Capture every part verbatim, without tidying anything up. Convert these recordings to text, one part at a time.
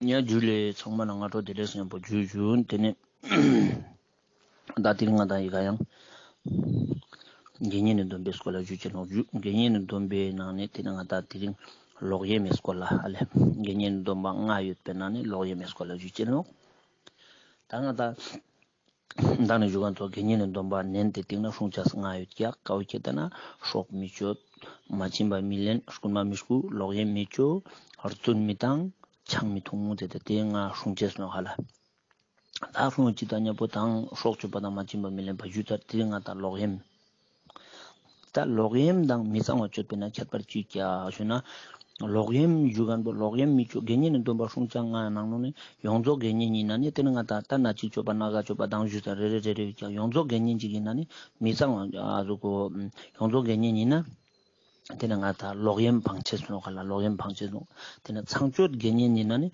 ཉ་ཇུ་ལེ་ཚང་མ་ལ་སྔ་དྲོ་བདེ་ལེགས་ཉམ་པོ་ཇུ་ཇུ། དེ་ནས་ད་དེ་རིང་ང་དང་ཡི་ག་ཡང་དགེ་བསྙེན་ནི་སྡོམ་པའི་སྐོར་ལ་ཞུ་ཅེས་ནོག་ཇུ། དགེ་བསྙེན་ནི་སྡོམ་པའི་ནང་ནས་དེ་ནས་ང་དང་དེ་རིང་ལོག་གཡེམ་མའི་སྐོར་ལ་ཨ་ལེ། དགེ་བསྙེན་ནི་སྡོམ་པ་ལྔ་ཡོད་པའི་ནང་ནས་ལོག་གཡེམ་མའི་སྐོར་ལ་ཞུ་ཅེས་ནོག། ད་ང་དང་ད་ནི་ཞུ་ག་ཚོ་དགེ་བསྙེན་ནི་སྡོམ་པ་ནན་ཏེ་བཏིང་ན་སྲུང་བྱ་ལྔ་ཡོད་ཀྱག། ཀ་བོ་ཁྱེད་ལྟ་ན་སྲོག་མི་གཅོད། མ་བྱིན་པ་མི་ལེན། རྐུན་མ་མི་རྐུ། ལོག་གཡེམ་མི་སྤྱོད། རྫུན་མི་བཏང་། ཆང་མི་འཐུང་། དེ་ལྟ་དེ་ལྔ་སྲུང་བྱས་ནོག་ཧ་ལ། ད་སྲུང་ཅི་དང་ཉ་པོ་དང་སྲོག་གཅོད་པ་དང་མ་བྱིན་པ་མི་ལེན་པ་ཞུ་ཚར། དེ་ལྔ་དང་ལོག་གཡེམ། ད་ལོག་གཡེམ་དང་མི་གཙང་བ་སྤྱོད་པས་ན་ཁྱད་པར་ཅི་ཡོད་ཀྱག་ཞུ་ན། ལོག་གཡེམ་ཞུ་མཁན་པོ་ལོག་གཡེམ་མི་སྤྱོད། དགེ་བསྙེན་ནི་སྡོམ་པ་སྲུང་བྱ་ལྔ་ནང་ནང་ནས་ཡོངས་རྫོགས་དགེ་བསྙེན་ཡིན་ན་ནི་དེ་ནི་ང་དང་ད་སྣ་གཅིག་སྤྱོད་པ་སྣ་འགའ་སྤྱོད་པ་དང་ཞུ་ཚར། རེ་རེ་རེ་རེ་ཡོད་ཀྱག། ཡོངས་རྫོགས་དགེ་བསྙེན་ཅིག་ཡིན་ན་ནི་མི་གཙང་བ་ཨ་ཟུག་གོ། ཡོངས་རྫོགས་དགེ་བསྙེན་ཡིན་ན། དེ་ནི་ང་དང་ལོག་གཡེམ་སྤང་བྱས་ནོག་ག་ལ། ལོག་གཡེམ་སྤང་བྱས་ནོག། དེ་ནི་ཚངས་སྤྱོད་དགེ་བསྙེན་ཡིན་ན་ནི།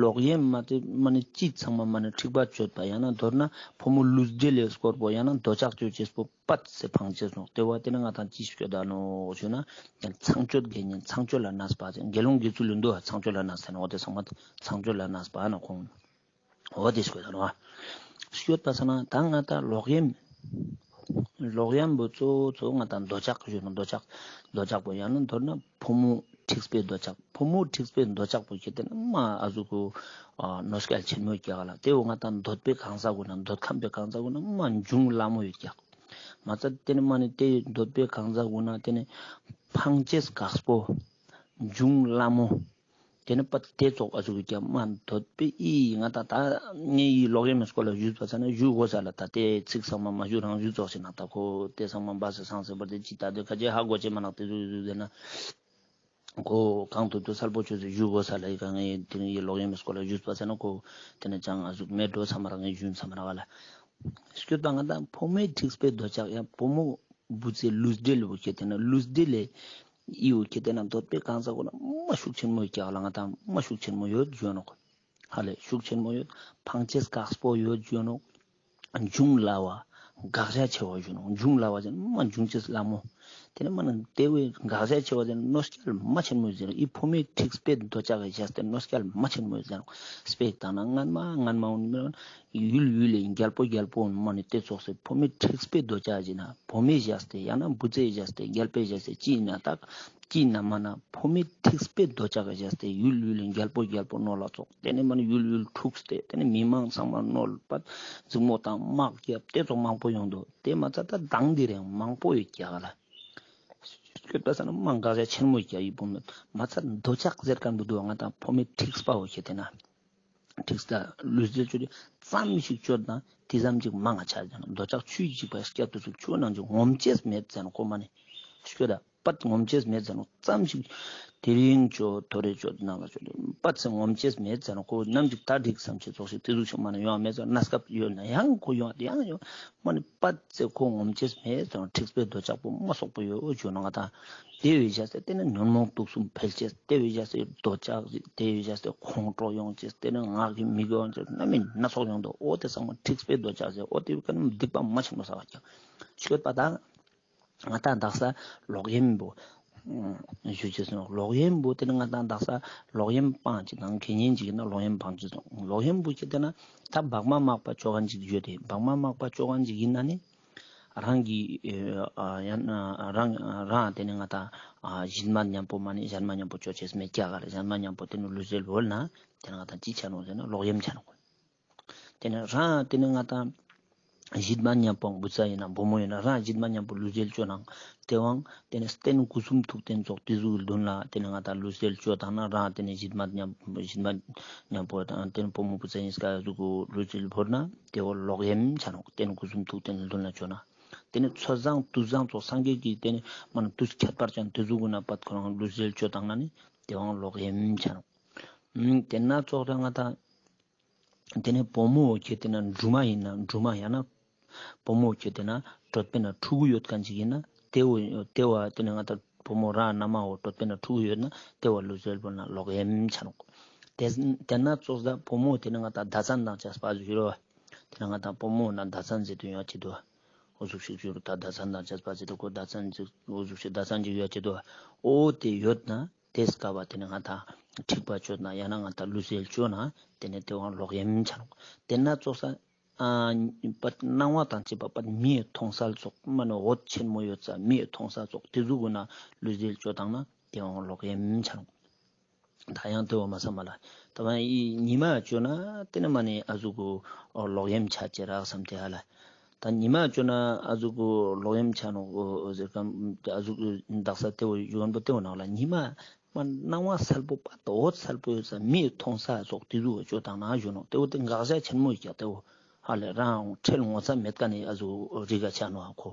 ལོག་གཡེམ་མ་དེ་མ་ནི་ཅི་ཚང་མ་མ་ནི་འཁྲིག་པ་སྤྱོད་པ་ཡང་ན་མདོར་ན་ཕོ་མོ་ལུས་འབྲེལ་ལས་སྐོར་པོ་ཡང་ན་འདོད་ཆགས་སྤྱོད་ཅེས་པོ་པད་ཚེ་སྤང་བྱས་ནོག། དེ་བ་དེ་ནི་ང་དང་ཅི་སྤྱོད་ད་ནོག་ཞུ་ན། ཚངས་སྤྱོད་དགེ་བསྙེན་ཚངས་སྤྱོད་ལ་གནས་པ་དགེ་སློང་དགེ་ཚུལ་ལུ་འདུ་བ་ཚངས་སྤྱོད་ལ་གནས་ཟེར་ནོག། དེ་ཚང་མ་ཚངས་སྤྱོད་ལ་གནས་པ་ན་ཁོང་འོ་དེ་སྐོར་ད་ནོག། སྐྱོད་པ་ས་ན་ད་ང་དང་ལོག་གཡེམ། ལོག་གཡེམ་པོ་གཙོ་བོ་གཙོ་བོ་ང་དང་འདོད་ཆགས་ཞུ་ན་འདོད་ཆགས། འདོད་ཆགས་པོ་ཡང་ན་མདོར་ན་ཕོ་མོ་འཁྲིག་པའི་འདོད་ཆགས། ཕོ་མོ་འཁྲིག་པའི་འདོད་ཆགས་པོ་ཁྱེད་དེ་ན་མ་ཨ་ཟུག་གོ། ནོར་སྐལ་ཆེན་མོ་ཡོད་ཀྱག་ལ། དེ་བོ་ང་དང་འདོད་པའི་གང་ཟག་གུན་ན་འདོད་ཁམས་པའི་གང་ཟག་གུན་ན་མ་འབྱུང་སླ་མོ་ཡོད་ཀྱག། མ་ཚད་དེ་ནི་མ་ནི་དེ་འདོད་པའི་གང་ཟག་གུན་ན་དེ་ནི་ཕངས་ཅེས་དཀགས་པོ། འབྱུང་སླ་མོ། དེ་ནི་པ་དེ་ཙོགས་ཨ་ཟུག་ཀྱང་མ་འདོད་པའི་ཨི་ང་དང་ད་ངས་ཡི་ལོག་གཡེམ་སྐོར་ལ་ཞུས་པ་ས་ན་ཞུ་དགོས་ས་ལ། ད་དེ་ཚིག་ཚང་མ་མ་ཞུ་རང་ཞུ་ཙོགས་ཤིག་ན་ད་ཁོ་དེ་ཚང་མ་འབའ་སི་སང་སི་བར་དེ་ཅི་ད་དེ་ཁ་ཅེ་ཧ་གོ་ཅེ་མ་ནག་དེ་ཟུག་ཟུག་ཟེར་ན། ཁོ་གང་ཐུབ་ཐུབ་གསལ་པོ་ཆོས་སུ་ཞུ་དགོས་ས་ལ་ཡི་ག་ངས་དེ་ནི་ཡི་ལོག་གཡེམ་སྐོར་ལ་ཞུས་པ་ས་ན་ཁོ་དེ་ནི་ཅང་ཨ་ཟུག་མེད་འགྲོ་ཚང་མ་རང་ངས་ཞུ་ཚང་མ་ར་བ་ལ། སྐྱོད་པ་ང་དང་ཕོ་མོའི་འཁྲིག་པའི་འདོད་ཆགས་ཡང་ཕོ་མོ་བུ་ཚའི་ལུས་འབྲེལ་བོ་ཁྱེད་དེ་ན་ལུས་འབྲེལ་ལས། ཨི་བོ་ཁྱེད་དེ་ན་འདོད་པའི་གང་ཟག་གོ་ན་མ་ཤུགས་ཆེན་མོ་ཡོད་ཀྱག་ལ། ང་དང་མ་ཤུགས་ཆེན་མོ་ཡོད་ཞུ་ནོག། ཧ་ལས་ཤུགས་ཆེན་མོ་ཡོད། ཕངས་ཅེས་དཀགས་པོ་ཡོད་ཞུ་ནོག། འབྱུང་སླ་བ། དགག་བྱ་ཆེ་བ་ཞུ་ནོག། འབྱུང་སླ་བ་ཟེར་ན་མ་འབྱུང་ཅེས་སླ་མོ། དེ་ནས་མ་ན་དེ་བས་དགག་བྱ་ཆེ་བ་ཟེར་ན་གནོད་སྐྱེལ་མ་ཆེན་མོ་ཟེར་ནོག། ཨི་ཕོ་མོའི་འཁྲིག་པའི་འདོད་ཆགས་ཀྱི་བྱས་ཏེ་གནོད་སྐྱེལ་མ་ཆེན་མོ་ཟེར་ནོག། སྤེ་བཏང་ན་སྔན་མ་སྔན་མ་འོང་མི་ཡུལ་ཡུལ་ལས་རྒྱལ་པོ་རྒྱལ་པོ་མ་ནི་དེ་ཙོགས་སེ་ཕོ་མོའི་འཁྲིག་པའི་འདོད་ཆགས་ཟེར་ན་བུ་མོའི་བྱས་ཏེ་ཡང་ན་བུ་ཚའི་བྱས་ཏེ་རྒྱལ་པོའི་བྱས་ཏེ་ཅི་ཡིན་ན་དག་ཅི་ཡིན་ན་མ་ན་ཕོ་མོའི་འཁྲིག་པའི་འདོད་ཆགས་ཀྱི་བྱས་ཏེ་ཡུལ་ཡུལ་ལས་རྒྱལ་པོ་རྒྱལ་པོ་ནོར་ལ་ཙོགས། དེ་ནས་མ་ནི་ཡུལ་ཡུལ་འཁྲུགས་ཏེ་དེ་ནས་མི་མང་ཚང་མ་ནོར་པ་འཛིང་མོ་དང་དམག་རྒྱབ་དེ་ཙོགས་མང་པོ་ཡོང་འདུག། དེ་མ་ཚད་ད་དང་འདི་རེད་མང་པོ་ཡོད་ཀྱག་ལ། སྐྱོད་པ་ས་ན་མ་དགག་བྱ་ཆེན་མོ་ཡོད་ཀྱག་ཡི་བུ་མོ་མ་ཚད་འདོད་ཆགས་ཟེར་མཁན་པོ་འདུག། ང་དང་ཕོ་མོའི་འཁྲིག་པ་བོ་ཁྱེད་དེ་ན། འཁྲིག་ས་ལུས་འབྲེལ་སྤྱོད་ཙམ་ཞིག་སྤྱོད་ན་དེ་ཙམ་ཅིག་མང་ང་ཆ་ཟེར་ན་འདོད་ཆགས་ཆུ་ཡི་འཇིགས་པ་སྐྱབས་སུ་ཚུགས་ཆུ་ནང་ཅིག་ངོམ་ཅེས་མེད་ཟེར་ན་ཁོ་མ་ནི་སྐྱོད་ད། པད་ངོམ་ཅེས་མེད་ཟེར་ནོ་ཙམ་ཞིག་དེ་རིང་ཅོ་ཐོ་རེ་ཅོ་ནང་ལ་ཅོ་པད་ཚེ་ངོམ་ཅེས་མེད་ཟེར་ནོ་ཁོ་ནམ་ཅིག་ད་འགྲིག་བསམ་ཅེས་ཙོགས་ཤིག་དེ་ཟུག་ཞིག་མ་ན་ཡོང་མེད་ཟེར་གནས་སྐབས་ཡོད་ན་ཡང་ཁོ་ཡོང་དེ་ཡང་ཡོང་མ་ནི་པད་ཚེ་ཁོ་ངོམ་ཅེས་མེད་ཟེར་ནོ་འཁྲིག་པའི་འདོད་ཆགས་པོ་མ་སོག་པོ་ཡོད་ཅོ་ན་ང་ད་དེ་བས་བཞག་སྟེ་དེ་ནི་ཉོན་མོངས་དུག་གསུམ་འཕེལ་ཅེས་དེ་བས་བཞག་སྟེ་འདོད་ཆགས་དེ་བས་བཞག་སྟེ་ཁོང་ཁྲོ་ཡོང་ཅེས་དེ་ནི་ངག་གི་མི་དགེ་ཡོང་ཅེས་རྣམ་སྨིན་སྣ་ཚོགས་ཡོང་དོ། ཨོ་དེ་ཚང་མ་འཁྲིག་པའི་འདོད་ཆགས་ཟེར་ཨོ་དེ་བས་ཀ་ནི་སྡིག་པ་མ་ཆེན་པོ་ཟ་བ་ཀྱང་ཤོད་པ་དང་། ང་ད་དག་ས་ལོག་གཡེམ་པོ། ཞུ་ཅེས་སོང་ལོག་གཡེམ་པོ་དེ་ནི་ང་ད་དག་ས་ལོག་གཡེམ་སྤང་ཅིག་དང་དགེ་བསྙེན་ཅིག་ཡིན་ན་ལོག་གཡེམ་སྤང་ཅིག་སོང་། ལོག་གཡེམ་པོ་ཅིག་དེ་ན་ད་བག་མ་མེད་པ་ཅོ་མཁན་ཅིག་ཡོད་དེ་བག་མ་མེད་པ་ཅོ་མཁན་ཅིག་ཡིན་ན་ནི་རང་གི་ཡང་རང་རང་དེ་ནི་ང་ད་གཞན་མ་མཉམ་པོ་མ་ནི་གཞན་མ་མཉམ་པོ་ཅོ་ཅེས་མེད་ཀྱག་ག་རེ་གཞན་མ་མཉམ་པོ་དེ་ནི་ལུས་འབྲེལ་བོར་ན་དེ་ནི་ང་ད་ཅི་ཆ་ནོ་ཟེར་ན་ལོག་གཡེམ་ཆ་ནོ། དེ་ནས་རང་དེ་ནས་ང་དང་། གཞིད་མ་མཉམ་པོ་བུ་ཚ་ཡིན་ན་བུ་མོ་ཡིན་ན་རང་གཞིད་མ་མཉམ་པོ་ལུས་འབྲེལ་ཅོ་ནང་། དེ་བང་དེ་ནས་རྟེན་སྐུ་གསུམ་ཐུགས་རྟེན་ཚོགས་དེ་ཟུག་གི་མདུན་ལ་དེ་ནས་ང་དང་ལུས་འབྲེལ་ཅོ་དང་ན་རང་དེ་ནས་གཞིད་མ་མཉམ་གཞིད་མ་མཉམ་པོ་དང་དེ་ནས་བུ་མོ་བུ་ཚ་ཡིན་སྐ་ཟུག་གི་ལུས་འབྲེལ་བོར་ན་དེ་བོ་ལོག་གཡེམ་ཆ་ནོག། རྟེན་སྐུ་གསུམ་ཐུགས་རྟེན་མདུན་ལ་ཅོ་ན། དེ་ནས་ཚོགས་བཟང་དུས་བཟང་ཚོགས་སངས་རྒྱས་ཀྱི་དེ་ནས་མ་ན་དུས་ཁྱད་པར་ཅན་དེ་ཟུག་གི་ན་པད་ཁོ་རང་ལུས་འབྲེལ་ཅོ་དང་ན་ནི་དེ་བང་ལོག་གཡེམ་ཆ་ནོག། དེ་ན་ཚོགས་ར་ང་དང་། དེ་ནས་བུ་མོ་ཁྱེད་དེ་ན་འབྲུ་མ་ཡིན་ན་འབྲུ་མ་ཡང་ན། བུ་མོ་ཁྱེད་དེ་ན་གྲོད་པའི་ན་ཕྲུ་གུ་ཡོད་མཁན་ཅིག་ཡིན་ན་དེ་བོ་དེ་བ་དེ་ནས་ང་ད་བུ་མོ་རང་ན་མ་བོ་གྲོད་པའི་ན་ཕྲུ་གུ་ཡོད་ན་དེ་བ་ལུས་འབྲེལ་བོར་ན་ལོག་གཡེམ་ཆ་ནོག། དེ་དེ་ན་ཚོགས་ད་བུ་མོ་དེ་ནས་ང་ད་ཟླ་མཚན་དང་བཅས་པ་ཟེར་རོ། དེ་ནས་ང་ད་བུ་མོ་ན་ཟླ་མཚན་ཟེར་དུ་ཡོང་ཅི་དོ། འོ་ཟུག་ཤིག་ཟེར་རོ་ད་ཟླ་མཚན་དང་བཅས་པ་ཟེར་དུ་ཁོ་ཟླ་མཚན་ཟེར་འོ་ཟུག་ཤིག་ཟླ་མཚན་ཅིག་ཡོད་ཅི་དོ། ཨོ་དེ་ཡོད་ན། དེ་སྐབས་དེ་ནས་ང་དང་ འཁྲིག་པ་བཅོས་ན་ཡང་ན་ང་ད་ལུས་རྩལ་བཅོས་ན་དེ་ནས་དེ་བའང་ལོག་གཡེམ་ཆ་རུང་། དེ་ན་ཙོགས་ས་ཨ་པ་སྣང་བ་དང་བཅས་པ་པ་མིའི་མཐོང་སར་ཙོགས་མ་ནི་འོད་ཆེན་མོ་ཡོད་ས་མིའི་མཐོང་ས་ཙོགས་དེ་ཟུག་གུ་ན་ལུས་རྩལ་བཅོས་བཏང་ན་དེ་བའང་ལོག་གཡེམ་ཆ་རུང་། ད་ཡང་དེ་བ་མ་བསམ་པ་ལ། ད་བ་ཡི་ཉི་མ་བཅོས་ན་དེ་ནི་མ་ནི་ཨ་ཟུག་གུ་ལོག་གཡེམ་ཆ་ཅེས་རག་བསམ་དེ་ཧ་ལ། ད་ཉི་མ་བཅོས་ན་ཨ་ཟུག་གུ་ལོག་གཡེམ་ཆ་ནོ་ཟེར་གམ། ཨ་ཟུག་གུ་འདག་ས་དེ་བ་ཡོན་པོ་དེ་བ་ནང་ལ་ཉི་མ་མ་སྣང་བ་གསལ་པོ་པ་ཏོ་འོད་གསལ་པོ་ཡོད་ས་མིའི་མཐོང་ས་ཙོགས་དེ་ཟུག་བཅོས་བཏང་ན་གཞོན་ནོ་དེ་བ་དེ་དགག་བྱ་ཆེན་མོ་ཡོད་ཀྱག་དེ་བ་ཧ་ལས་རང་ཁྲེལ་ངོ་ཚ་མེད་ཀ་ནས་ཨ་ཟུག་རི་ག་ཆ་ནོ་ཨ་ཁོ།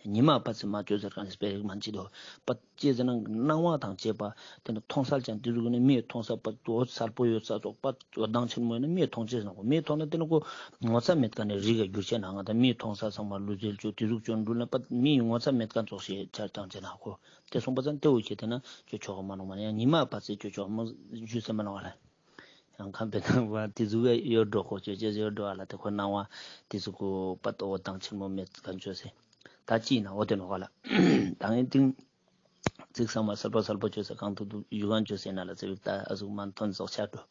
ཉི་མ་པ་ཚེ་མ་བཅོས་ཟེར་གང་སྤེལ་རིགས་མ་མཆིས་དོ། པ་ཅེས་ཟེར་ན་སྣང་བ་དང་བཅས་པ་དེ་ནི་མཐོང་སར་ཀྱང་དེ་ཟུག་ནི་མིའི་མཐོང་ས་པ་འོད་གསལ་པོ་ཡོད་ས་ཙོགས་པ་འོད་མདངས་ཆེན་མོ་ཡིན་ན་མིའི་མཐོང་ཅེས་ཟེར་ན་གོ། མིའི་མཐོང་ན་དེ་ནི་ཁོ་ངོ་ཚ་མེད་ཀ་ནས་རིག་ག་འགྱུར་ཆེ་ན་ང་ད་མིའི་མཐོང་ས་ཚང་མ་ལུས་རྩལ་བཅོས་དེ་ཟུག་བཅོས་འགྲུལ་ན་པ་མིའི་ངོ་ཚ་མེད་ཀ་ཙོགས་ཤེས་ཆ་ཀྱང་ཆེ་ན་གོ། དེ་སོང་པ་ཙང་དེ་འོ་ཁྱེད་དེ་ན་བཅོས་ཆོག་ག་མ་ནོ་མ་ནི་ཡང་ཉི་མ་པ་ཚེ་བཅོས་ཆོག་མ་ཞུས་ས་མ་ནོ་ག་ལ། ཡང་ཁམས་པའི་སྣང་བ་དེ་ཟུག་ག་ཡོད་འགྲོ་ཁོ་བཅོས་ཅེས་ཡོད་འགྲོ་ཨ་ལ་དེ་ཁོ་སྣང་བ་དེ་ཟུག་གོ་པ་ཏོ་འོད་མདངས་ཆེན་མོ་མེད་ག་བཅོས་སེ། ད་ཅི་ཡིན་ན་འོ་དེ་ནོ་ག་ལ། ད་ངས་ཏིང་ཚིག་ཚང་མ་གསལ་པོ་གསལ་པོ་བཅོས་སེ་གང་ཐུབ་ཐུབ་ཡུལ་གང་བཅོས་སེ་ན་ལ་ཚེ་བིག་ད་ཨ་ཟུག་མ་ཐོན་རྫོགས་ཆགས་འགྲོ།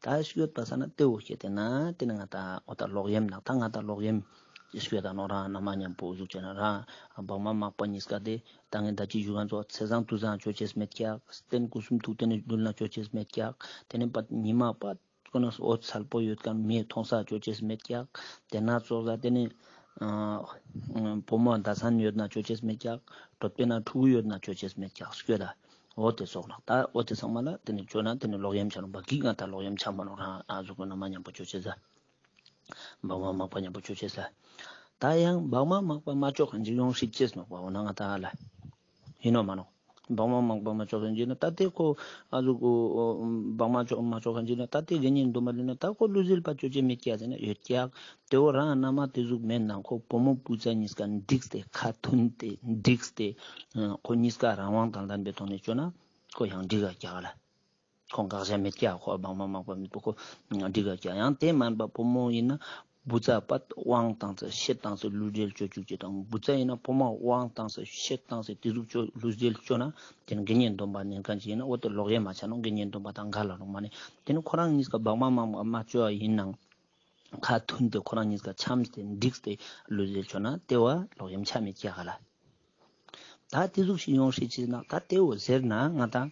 ད་ཤུགས་ཡོད་པ་ས་ན་དེ་འོ་ཁྱེད་དེ་ན་དེ་ནི་ང་ད་འོ་ད་ལོག་གཡེམ་ན་ད་ང་ད་ལོག་གཡེམ་ཤུགས་ཡོད་ད་ནོ་རང་ན་མ་མཉམ་པོ་ཟུག་བྱས་ན་རང་བག་མ་མག་པ་གཉིས་ཀ་དེ། ད་ངས་ད་ཅི་ཞུ་ག་ཚོ་ཚེ་བཟང་དུས་བཟང་ཆོས་ཅེས་མེད་ཀྱག། རྟེན་སྐུ་གསུམ་ཐུགས་རྟེན་འདུལ་ན་ཆོས་ཅེས་མེད་ཀྱག། དེ་ནས་པ་ཉི་མ་པ་ཀུན་ནས་འོད་གསལ་པོ་ཡོད་ཀྱང་མིའི་མཐོང་ས་ཆོས་ཅེས་མེད་ཀྱག། དེ་ན་ཙོགས་ལ་དེ་ནས་བུ་མོ་ཟླ་མཚན་ཡོད་ན་ཆོས་ཅེས་མེད་ཀྱག། གྲོད་པའི་ན་ཕྲུ་གུ་ཡོད་ན་ཆོས་ཅེས་མེད་ཀྱག་སྐྱོ་ད། འོ་དེ་ཙོགས་ལ་ད་འོ་དེ་ཚང་མ་ལ་དེ་ནས་བཅོས་ན་དེ་ནས་ལོག་གཡེམ་ཆ་རུང་པ་གིས་ང་ད་ལོག་གཡེམ་ཆ་མ་རུང་རང་ཨ་ཟུག་གི་ན་མ་མཉམ་པོ་ཆོས་ཅེས་ཟ། བག་མ་མག་པ་མཉམ་པོ་ཆོས་ཅེས་ཟ། ད་ཡང་བག་མ་མག་པ་མ་ཆོག་ག་འཇིག་ཡོང་ཧྲིག་ཅེས་ནོག་པ་འོ་ན་ང་ད་ལ། ཡིན་ནོ་མ་ནོ། བག་མ་མག་པ་མ་ཆོག་ག་འཇིག་ན་ད་དེ་ཁོ་ཨ་ཟུག་གོ། བག་མ་ཆོག་མ་ཆོག་ག་འཇིག་ན་ད་དེ་དགེ་བསྙེན་སྡོམ་པ་ལུས་ན་ད་ཁོ་ལུས་རྩལ་པ་ཆོས་ཅེས་མེད་ཀྱག་ཟེར་ན་ཡོད་ཀྱག། དེ་བོ་རང་ན་མ་དེ་ཟུག་མེད་ན་ཁོ་བུ་མོ་བུ་ཚ་གཉིས་ཀ་འགྲིགས་ཏེ་ཁ་མཐུན་ཏེ་འགྲིགས་ཏེ། ཁོ་གཉིས་ཀ་རང་དབང་དང་ལྡན་པའི་ཐོག་ནས་བཅོས་ན་ཁོ་ཡང་འགྲིག་ག་ཀྱག་ལ། ཁོང་དགག་བྱ་མེད་ཀྱག། ཁོ་བག་མ་མག་པ་མེད་པོ་ཁོ་འགྲིག་ག་ཀྱག། ཡང་དེ་མིན་པ་བུ་མོ་ཡིན་ན་བུ་ཚ་པ་དབང་བཏང་ཚེ་བཤད་བཏང་ཚེ་ལུས་རྩལ་བཅོས་བཅུག་ཅེས་དང་བུ་ཚ་ཡིན་ན་བུ་མོ་དབང་བཏང་ཚེ་བཤད་བཏང་ཚེ་དེ་ཟུག་བཅོས་ལུས་རྩལ་བཅོས་ན་དེ་ནི་དགེ་བསྙེན་སྡོམ་པ་ནན་མཁན་ཅིག་ཡིན་ན་འོ་དེ་ལོག་གཡེམ་མ་ཆགས་ནོ་དགེ་བསྙེན་སྡོམ་པ་དང་འགལ་ལ་རུང་མ་ནི་དེ་ནི་ཁོ་རང་གཉིས་ཀ་བག་མ་མག་པ་མ་བཅོས་པ་ཡིན་ནང་ཁ་མཐུན་ཏེ་ཁོ་རང་གཉིས་ཀ་འཆམས་ཏེ་འགྲིགས་ཏེ་ལུས་རྩལ་བཅོས་ན་དེ་བ་ལོག་གཡེམ་ཆ་མེད་ཀྱག་ག་ལ། ད་དེ་ཟུག་ཞིག་ཡོང་སྲིད་ཅེས་ན་ད་དེ་འོ་ཟེར་ན་ང་ད།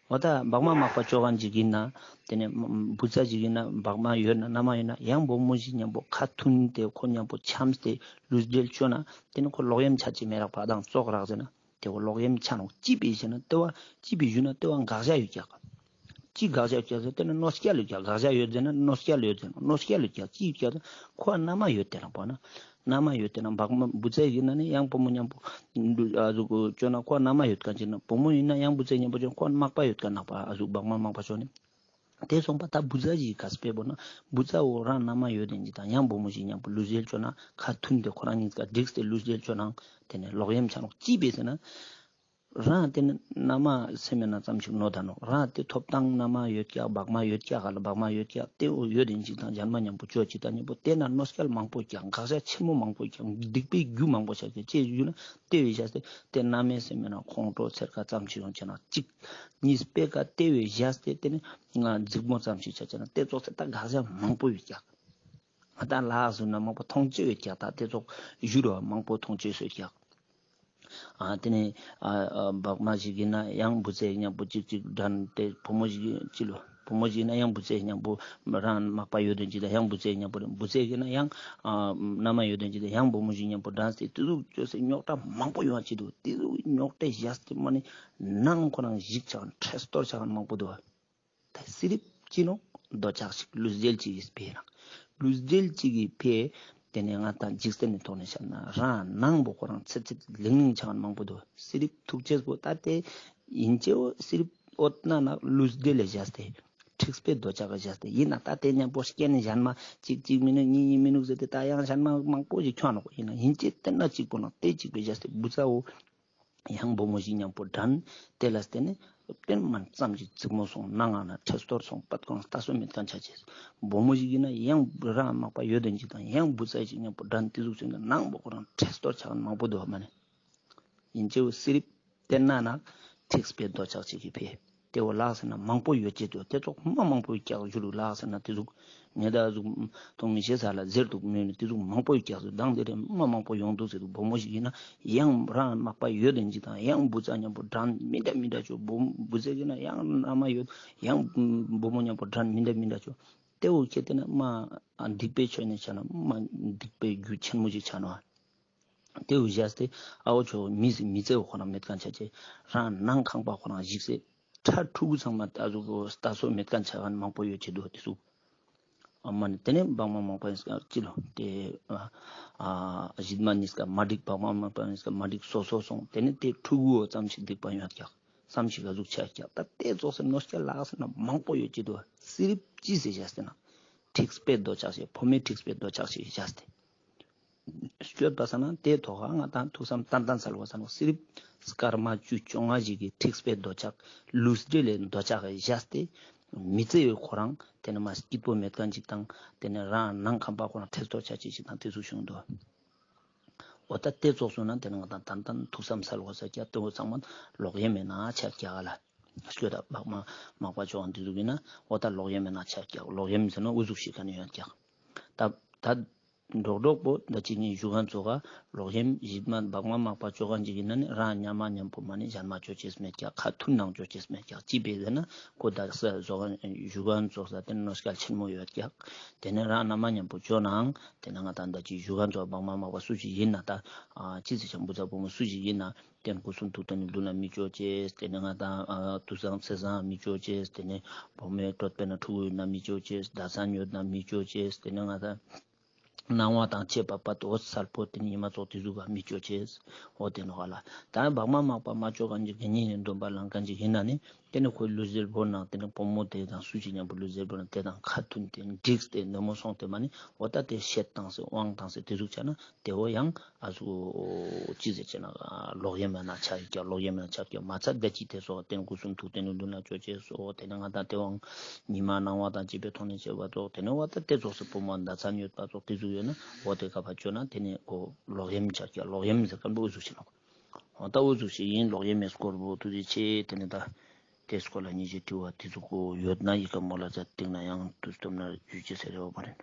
འོ་ད་བག་མ་མག་པ་ཅོ་ག་འཇིག་ཡིན་ན། དེ་ནས་བུ་ཚ་ཞིག་ཡིན་ན་བག་མ་ཡོད་ན་མནའ་མ་ཡོད་ན་ཡང་བུ་མོ་ཞིག་མཉམ་པོ་ཁ་མཐུན་ཏེ་ཁོ་མཉམ་པོ་འཆམས་ཏེ་ལུས་འབྲེལ་ཅོ་ན་དེ་ནི་ཁོ་ལོག་གཡེམ་ཆ་ཅི་མེད་རག་པ་དང་ཙོག་རག་ཟེར་ན་དེ་འོ་ལོག་གཡེམ་ཆ་ནོ་ཅི་པའི་ཞེ་ན་ལྟེ་བ་ཅི་པའི་ཞུ་ན་ལྟེ་བ་དགག་བྱ་ཡོད་ཀྱག། ཅི་དགག་བྱ་ཡོད་ཀྱག་ཟེར་ན་གནོད་སྐྱེལ་ཡོད་ཀྱག། དགག་བྱ་ཡོད་ཟེར་ན་གནོད་སྐྱེལ་ཡོད་ཟེར་ན་གནོད་སྐྱེལ་ཡོད་ཀྱག་ཅི་ཡོད་ཀྱག་ཟེར་ན་ཁོ་མནའ་མ་ཡོད་དེ་རང་པོ་ན། མནའ་མ་ཡོད་དེ་ན་བག་མ་བུ་ཚ་ཡིན་ན་ནི་ཡང་བུ་མོ་མཉམ་པོ་ཨ་ཟུག་གོ་ཅོ་ན་ཁོ་མནའ་མ་ཡོད་ཀ་ཅི་ན་བུ་མོ་ཡིན་ན་ཡང་བུ་ཚ་མཉམ་པོ་ཅོ་ན་ཁོ་མག་པ་ཡོད་ཀ་ནག་པ་ཨ་ཟུག་བག་མ་མག་པ་ཅོ་ནི། དེ་སོང་པ་ད་བུ་ཚ་ཞིག་ག་སྤེ་བོ་ན་བུ་ཚ་འོ་རང་མནའ་མ་ཡོད་དེ་ཅི་དང་ཡང་བུ་མོ་ཞིག་མཉམ་པོ་ལུས་འབྲེལ་ཅོ་ན་ཁ་མཐུན་ཏེ་ཁོ་རང་གཉིས་ཀ་འགྲིགས་ཏེ་ལུས་འབྲེལ་ཅོ་ན་དེ་ནས་ལོག་གཡེམ་ཆ་ནོ་ཅི་པས་ཟེར་ན། རང་དེ་ནི་མནའ་མ་སེམས་མེད་ན་ཙམ་ཞིག་ནོ་ད་ནོ། རང་དེ་ཐོབ་ཐང་མནའ་མ་ཡོད་ཀྱག་བག་མ་ཡོད་ཀྱག་ག་ལ་བག་མ་ཡོད་ཀྱག་དེ་འོ་ཡོད་དེ་འཇིག་དང་ལྗན་མ་མཉམ་པོ་ཅོ་ཅི་ད་མཉམ་པོ་དེ་ན་གནོད་སྐྱེལ་མང་པོ་ཀྱག། དགག་བྱ་ཆེན་མོ་མང་པོ་ཀྱག། སྡིག་པའི་རྒྱུ་མང་པོ་ཆགས་ཀྱག་ཅེས་ཞུ་ན་དེ་བས་བཞག་སྟེ་དེ་མནའ་མའི་སེམས་མེད་ན་ཁོང་ཁྲོ་ཚེར་ཁ་ཙམ་ཞིག་ཡོང་ཆེ་ན་གཅིག། གཉིས་པའི་ཀ་དེ་བས་བཞག་སྟེ་དེ་ནི་ང་འཛིག་མོ་ཙམ་ཞིག་ཆ་ཆེ་ན་དེ་ཙོགས་སེ་ད་དགག་བྱ་མང་པོ་ཡོད་ཀྱག། ང་དང་ལགས་སུ་ན་མང་པོ་མཐོང་ཆོས་ཡོད་ཀྱག། ད་དེ་ཙོགས་ཞུ་རོ་མང་པོ་མཐོང་ཆོས་སོ་ཀྱག། ཨ་དེ་ནས་ཨ་ཨ་བག་མ་ཞིག་ཡིན་ན་ཡང་བུ་ཚ་མཉམ་པོ་གཅིག་གཅིག་འགྲན་ཏེ་བུ་མོ་ཞིག་ཅི་ལོ་བུ་མོ་ཞིག་ཡིན་ན་ཡང་བུ་ཚ་མཉམ་པོ་རང་མག་པ་ཡོད་དོན་ཅི་དང་ཡང་བུ་ཚ་མཉམ་པོ་རེད། བུ་ཚ་ཡིན་ན་ཡང་ཨ་མནའ་མ་ཡོད་དོན་ཅི་དང་ཡང་བུ་མོ་ཞིག་མཉམ་པོ་འགྲན་ཏེ་དེ་ཟུག་ཅོས་སེ་རྙོག་དྲ་མང་པོ་ཡོང་ཅི་འདུག། དེ་ཟུག་རྙོག་དྲ་བཞག་སྟེ་མ་ནི་ནང་ཁོ་རང་ཞིག་ཆགས་འཕྲལ་སྟོར་ཆགས་མང་པོ་འདུག། ད་སི་རིབ་ཅི་ནོ་འདོད་ཆགས་ཤིག་ལུས་འབྲེལ་གཅིག་གིས་འཕེལ་ན། ལུས་འབྲེལ་གཅིག་གིས་འཕེལ། དེ་ནས་ང་དང་འཇིག་རྟེན་ནི་ཐོག་ནས་བཤད་ན་རང་ནང་པོ་ཁོ་རང་ཚེ་ཚེ་ལིང་ལིང་ཆགས་མང་པོ་འདུག། སི་རིབ་ཐུག་ཅེས་པོ་ད་དེ་ཡིན་ཅེའོ་སི་རིབ་འོད་ན་ན་ལུས་འབྲེལ་ལས་བཞག་སྟེ་འཁྲིག་པའི་འདོད་ཆགས་ཀྱིས་བཞག་སྟེ་ཡིན་ན་ད་དེ་མཉམ་པོ་སྐྱེ་ནི་གཞན་མ་གཅིག་གཅིག་མི་ནུག་གཉིས་གཉིས་མི་ནུག་ཟེར་ཏེ་ད་ཡང་གཞན་མ་མང་པོ་ཞིག་ཁྱོང་ནོག། ཡིན་ན་ཡིན་ཅེ་དེ་ན་གཅིག་པོ་ན་དེ་གཅིག་པའི་བཞག་སྟེ་བུ་ཚའོ། ཡང་བུ་མོ་ཞིག་མཉམ་པོ་འགྲན། དེ་ལ་བརྟེན་ནས་བརྟེན་མ་ཙམ་གྱིས་འཛིག་མོ་སོང་ན་ང་ན་འཕྲལ་སྟོར་སོང་པད་ཀོང་ལྟ་སོ་མེད་མཁན་ཆ་ཆེས། བུ་མོ་ཞིག་ཡིན་ན་ཡང་རང་མག་པ་ཡོད་དོན་གྱི་དང་ཡང་བུ་ཚ་ཞིག་མཉམ་པོ་འགྲན་དེ་ཟུག་ཟེར་ན་ནང་པོ་ཁོ་རང་འཕྲལ་སྟོར་ཆགས་མང་པོ་འདུག་མ་ནི། ཡིན་ཅེའུ་སི་རིབ་བརྟེན་ན་ན་འཁྲིག་པའི་འདོད་ཆགས་ཅིག་གིས་འཕེལ། དེ་བོ་ལགས་ཟེར་ན་མང་པོ་ཡོད་ཅེས་འདུག་དེ་ཚོ་མ་མང་པོ་རྒྱག་རྒྱུ་རུ་ལགས་ཟེར་ན་དེ་ཟུག་ངས་ད་ཟུག་ཐོང་མི་ཤེས་ས་ལ་ཟེར་འདུག་མོས་ནི་དེ་ཟུག་མང་པོ་རྒྱག་ཟེར་དང་དེ་རེད་མ་མང་པོ་ཡོང་འདུག་ཟེར་འདུག་བུ་མོ་ཞིག་ཡིན་ན་ཡང་རང་མག་པ་ཡོད་དེ་འཇིག་དང་ཡང་བུ་ཚ་མཉམ་པོ་འགྲན་མི་འདྲ་མི་འདྲ་ཆོ་བུ་བུ་ཚ་ཡིན་ན་ཡང་མནའ་མ་ཡོད་ཡང་བུ་མོ་མཉམ་པོ་འགྲན་མི་འདྲ་མི་འདྲ་ཆོ་དེ་བོ་ཁྱེད་དེ་ན་མ་སྡིག་པའི་ཆོས་ནས་ཆ་ན་མ་སྡིག་པའི་རྒྱུ་ཆེན་མོ་ཞིག་ཆགས་ནོ། དེ་བོ་བཞག་སྟེ་ཨ་བོ་ཆོ་མི་མི་ཚེ་བོ་ཁོ་རང་མེད་མཁན་ཆ་ཆེ་རང་ནང་ཁང་པ་ཁོ་རང་བཞིགས་སེ་ཁྲ་ཕྲུ་གུ་ཚང་མ་ལྟ་ཟུག་གོ་ལྟ་སོ་མེད་མཁན་ཆ་ག་མང་པོ་ཡོད་ཅེ་འདུག་དེ་ཚོ། ཨ་མ་ནི་དེ་ནས་བག་མ་མག་པ་ཡིན་སྐབས་ཅི་ལོ་དེ་ཨ་ཨ་གཞི་མ་ནི་སྐབས་མ་འགྲིག་བག་མ་མག་པ་ཡིན་སྐབས་མ་འགྲིག་སོ་སོ་སོང་དེ་ནས་དེ་ཕྲུ་གུ་བོ་ཙམ་ཞིག་སྡིག་པ་ཡོད་ཀྱག་བསམ་ཞིག་ག་ཟུག་ཆ་ཀྱག་ད་དེ་ཙོགས་སེ་ནོར་སྐྱ་ལག་སེ་ན་མང་པོ་ཡོད་ཅེ་འདུག་སི་རིབ་ཅི་ཟེར་བྱས་སེ་ན་ཁྲིགས་པའི་འདོད་ཆགས་ཤིག་བུ་མོའི་ཁྲིགས་པའི་འདོད་ཆགས་ཤིག་བྱས་ཏེ། སྤྱོད་པ་ས་ན་དེ་ཐོག་ང་དང་ཐུགས་བསམ་ཏན་ཏན་སལ་བ་ས་ན་སི་རིབ་སྐར་མ་བཅུ་བཅོ་ལྔ་ཞིག་གི་ཁྲིགས་པའི་འདོད་ཆགས་ལུས་འབྲེལ་ལས་འདོད་ཆགས་བཞག་སྟེ་མི་ཚེ་ཡི་ཁོ་རང་དེ་ནི་མ་སྐྱིད་པོ་མེད་མཁན་ཅིག་དང་དེ་ནི་རང་ནང་ཁང་པ་ཁོ་རང་ཁྲེལ་ཏོ་ཆ་ཅིག་ཅིག་དང་དེ་ཚོ་བྱུང་འདུག་འོ་ད་དེ་ཙོགས་སོང་ན་དེ་ནི་ང་དང་ཏན་ཏན་ཐུགས་བསམ་སལ་བ་ས་ཀྱ་དེ་འོ་ཚང་མ་ལོག་གཡེམ་མེད་ན་ཆ་ཀྱ་ག་ལ་སྐྱོ་ད་བག་མ་མག་པ་ཅོག་འདི་ཚོ་ཡིན་ན་འོ་ད་ལོག་གཡེམ་མེད་ན་ཆ་ཀྱ་ལོག་གཡེམ་ཟེར་ན་འུ་ཟུག་ཤིག་ག་ནི་ཡོད་ཀྱག་ད་ད། འགྲོགས་འགྲོགས་པོ་འདི་གཅིག་གཉིས་བཞུགས་མཁན་ཚོ་ག་ལོག་གཡེམ་བཞི་མ་བག་མ་མག་པ་ཅོ་མཁན་ཅིག་ཡིན་ན་ནི་རང་མཉམ་མ་མཉམ་པོ་མ་ནི་གཞན་མ་ཅོ་ཅེས་མེད་ཀྱག་ཁ་མཐུན་ནང་ཅོ་ཅེས་མེད་ཀྱག་ཅི་བས་ཟེར་ན་ཁོ་ད་ས་བཞུགས་མཁན་ཚོ་ས་དེ་ནོ་སྐལ་ཆེན་མོ་ཡོད་ཀྱག་དེ་ནི་རང་མཉམ་མ་མཉམ་པོ་ཅོ་ནའང་དེ་ནི་ང་ད་འདི་གཅིག་བཞུགས་མཁན་ཚོ་བག་མ་མག་པ་སུ་ཅིག་ཡིན་ན་ད་ཅི་ཟེར་ཆང་བུ་ཚ་བུ་མོ་སུ་ཅིག་ཡིན་ན་དེ་ནི་སྐུ་གསུང་ཐུགས་རྟེན་ནི་ལུས་ན་མི་ཅོ་ཅེས་དེ་ནི་ང་ད་དུས་བཟང་ཚེས་བཟང་མི་ཅོ་ཅེས་དེ་ནི་བུ་མོའི་གྲོད་པའི་ན་ཕྲུ་གུ་ཡོད་ན་མི་ཅོ་ཅེས་ཟླ་མཚན་ཡོད་ན་མི་ཅོ་ཅེས་དེ་ནི་ང་ད། སྣང་བ་དང་བཅས་པ་བར་དུ་འོ་གསལ་པོ་དེ་ནི་ཉི་མ་ཚོགས་དེ་ཟུག་ག་མི་སྐྱོ་ཅེས། འོ་དེ་ནོ་ག་ལ། ད་བག་མ་མག་པ་མ་སྐྱོ་གང་ཅིག་གི་ཉིན་ནས་འདོན་པ་ལང་གང་ཅིག་ཡིན་ན་ནི། དེ་ནི་ཁོའི་ལུས་རྩལ་བོར་ནང་དེ་ནི་བུ་མོ་དེ་དང་སུ་ཅིག་མཉམ་པོ་ལུས་རྩལ་བོར་ནང་དེ་དང་ཁ་མཐུན་ཏེ་འགྲིགས་ཏེ་ནུ་མོ་སོང་དེ་མ་ནི་འོ་ད་དེ་བཤད་བཏང་སེ་དབང་བཏང་སེ་དེ་ཟུག་ཆ་ན་དེ་འོ་ཡང་ཨ་ཟུག་ཅི་ཟེར་ཆེ་ན་ལོག་གཡེམ་མ་ན་ཆ་ཡི་ཀྱ་ལོག་གཡེམ་མ་ན་ཆ་ཀྱ་མ་ཚ་བདེ་ཅི་དེ་སོགས་དེ་ནི་སྐུ་གསུང་ཐུགས་དེ་ནི་འདུན་ན་ཅོ་ཅེས་སོགས་དེ་ནི་ང་དང་དེ་དབང་ཉི་མ་སྣང་བ་དང་བཅས་པའི་ཐོག་ནས་བྱེད་པ་ཐོག་དེ་ནས་བ་ད་དེ་ཚོགས་སུ་བུ་མོ་མདའ་ཚན་ཡོད་པ་ཚོགས་དེ་ཚོ་ཡོད་ན་འོ་དེ་ཀ་ཕ་བཅོས་ན་དེ་ནས་འོ་ལོག་གཡེམ་ཆགས་ཀྱི་ལོག་གཡེམ་ཟེར་ཀ་འདུག་འུ་ཚུགས་ཤིག་ནོ། འོ་ད་འུ་ཚུགས་ཤིག་ཡིན་ལོག་གཡེམ་མེད་སྐོར་བུ་ཐུགས་རྗེ་ཆེ་དེ་ནས་ད་དེ་སྐོར་ལ་ཉིན་ཞིག་དྲི་བ་དེ་ཚོ་གོ་ཡོད་ན་ཡི་ཀ་མོ་ལ་ཚ་སྟེང་ན་ཡང་དུས་སྟོབས་ན་ཡུལ་ཅི་ཟེར་རེ་བ་མ་རེད།